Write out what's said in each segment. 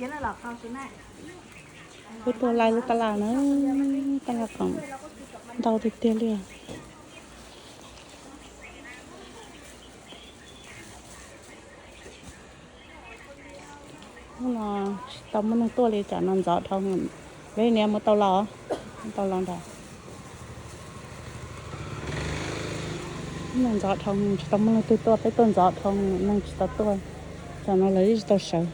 Peb tuaj laij lub tab laj na, tab laj khoom ntau tiag tiag li. Hnub no tsis tau muaj neeg tuaj li, tsam no ntxov dhau. Lawv niam mus tau los, tau los nrad. Hnub no ntxov dhau, tsis tau muaj leej twg tuaj, peb tuaj ntxov dhau, neeg tsis tau tuaj, tsam no lawv tsis tau sawv.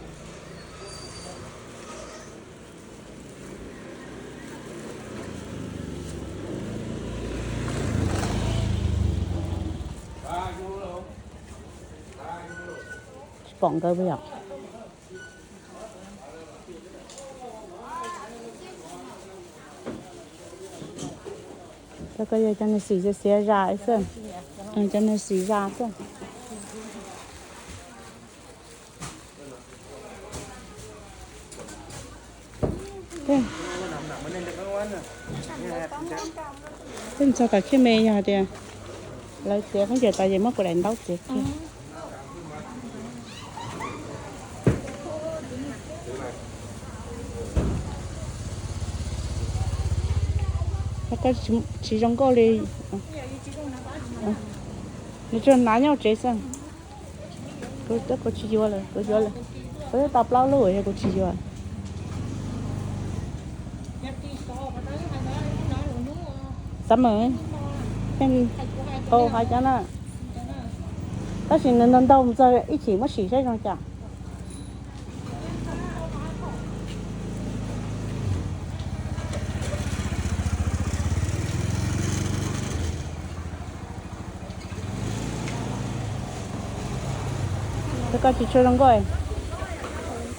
Tsis pom nkawd puas yom? Cov ko yog cov nws xim xiav xiav zas xwb, cov nws xim zas xwb. Peb txog tom Khiaj Me yog tias lawv txiav khaub ncaws tas ces muab kuv daim ntaub txiav kiag. Koj tsis zoo nkauj li. Nws tsuas hnav nyob tsev xwb. Kuv, kuv tsis yuav lawm, kuv yuav lawm. Kuv twb tau plaub lub yog kuv tsis yuav. Xav mas, hais cov na, tab sis nws ntau ntau mus txog ib chim muab sim saib zoo cas. Koj tsis tshua zoo nkauj,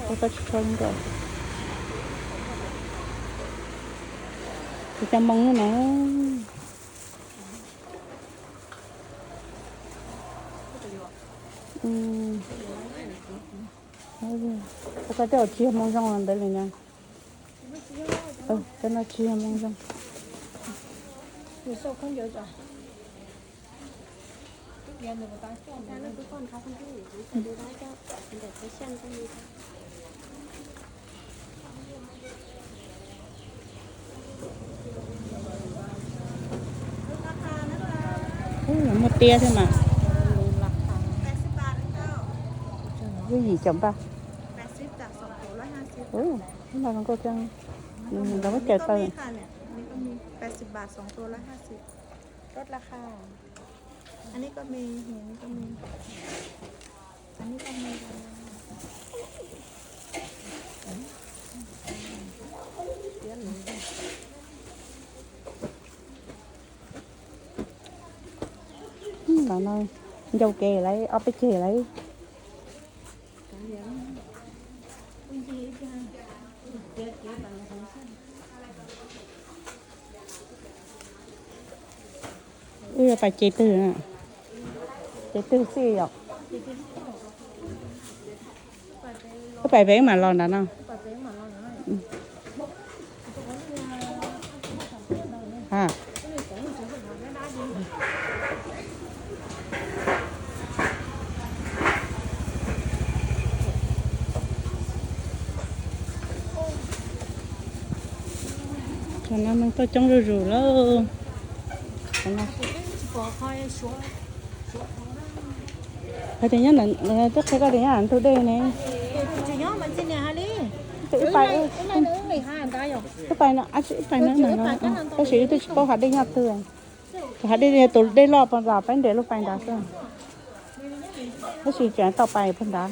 koj tsis tshua zoo nkauj. Kuv cov moo na. Koj tej zaum tsis yog moo zoo ntawd li na. Tej no tsis yog moo zoo. Muaj tiab thiab mas. Lub yim caum npaj. Lub no zoo nkauj thiab, lawv muab cawm tau. Ntawm no ncau kev lawm, ob peb ceg lawm. Wb yuav pais ces twg? Ces twg xij yom? Wb pais pem mam los ntawm no. Tam no neeg tuaj coob zuj zus lawm. Hais tias nyob, twb qhia koj tias nyob ntug dej ne. Wb pais, wb pais no, wb pais no, tab sis wb twb tsis paub hav dej nyob twg. Hav dej, tus dej loj puag nrad, peb nres lub pais nrad xwb. Tab sis tseem tau pais puag nrad.